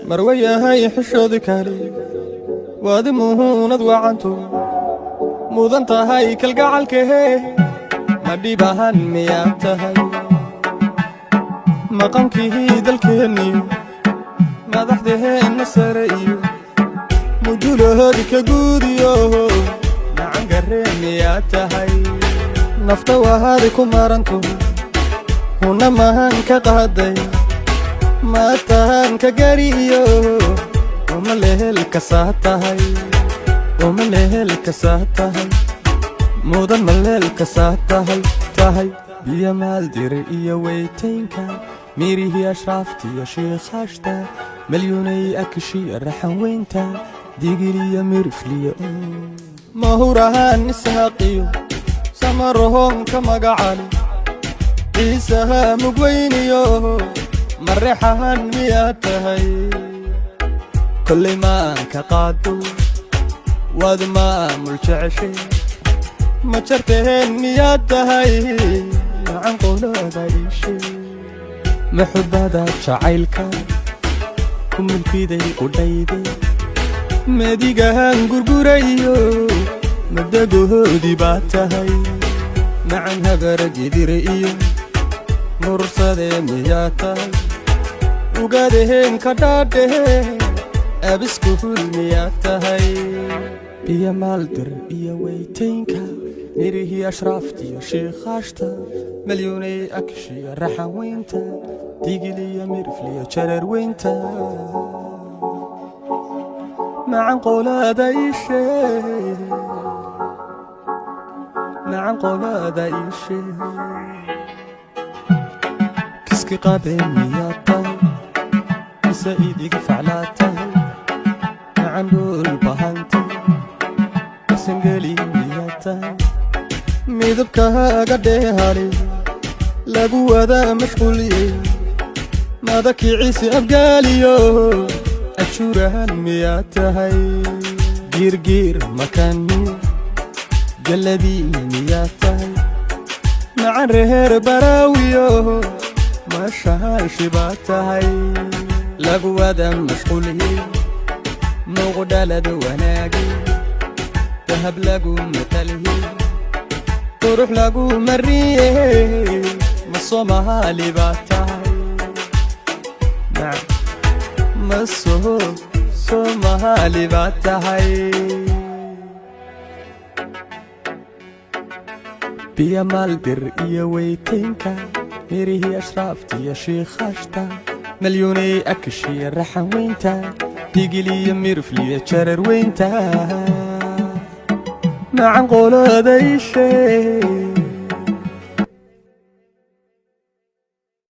Marwayahay xishoodi kale, waadi muhuunad wacantu mudan tahay kalgacalkahe. Ma dhibahan miyaad tahay? Maqamkihii dalkeenniyo madaxdaheenna sare iyo mujulahoodi ka guudiyo macangaree miyaad tahay? Nafta wahaadi ku maranto, huna mahan ka qaaday, maatahan ka gariyo, uma lehel kasaa tahay, uma lehel kasaa tahay, mudan maleel kasaa tahay tahay. Biyo maaldiri iyo weytaynka, mirihii ashraaftiyo shiikhaashta, malyuunay akishiyo raxan weynta, digiliyo mirifliyo, mahurahaan ishaaqiyo samarohoonka magacali, ciisaha mugweyniyo mareexahan miyaad tahay? Kollay maanka qaado, waad maamul jeceshay. Ma jartaheen miyaad tahay? Macan qolada iishay, maxubada jacaylka ku mulkiday qudhayday, madigahan gurgurayo, madagohoodii baad tahay? Macan habara gidire iyo mursadee miyaad tahay? Ugaadaheen ka dhaadhahe, abiskuhul miyaad tahay? Biyo maaldir iyo weytaynka, mirihii ashraaftiyo shiikhaashta, malyuunay akshiyo raxan weynta, digiliyo mirifliyo jareer weynta, macan qolada iishee, macan qolada iishee. Kiski qabeen miyaad tahay, mise idiga faclaad tahay? Macan dhul bahantay, isangeli miyaad tahay? Midabkaaga dheehali lagu wadaa mashquuliyey, madakiciisi abgaaliyo ajuurahan miyaad tahay? Giirgiir makaaniyo jalabii miyaad tahay? Macan reer baraawiyo mashaashi baad tahay, lagu wada mashquuliyey, muqdhalad wanaagi, dahab lagu mataliyey, qurux lagu mariyey, ma Soomaali baad tahay? Ma Soomaali baad tahay? Biyo maaldir iyo weytaynka, mirihii ashraaftiyo shiikhaashta, malyuunay akishiyo raxan weynta, digiliyo mirifliyo jarar weynta, macan qolada ishee.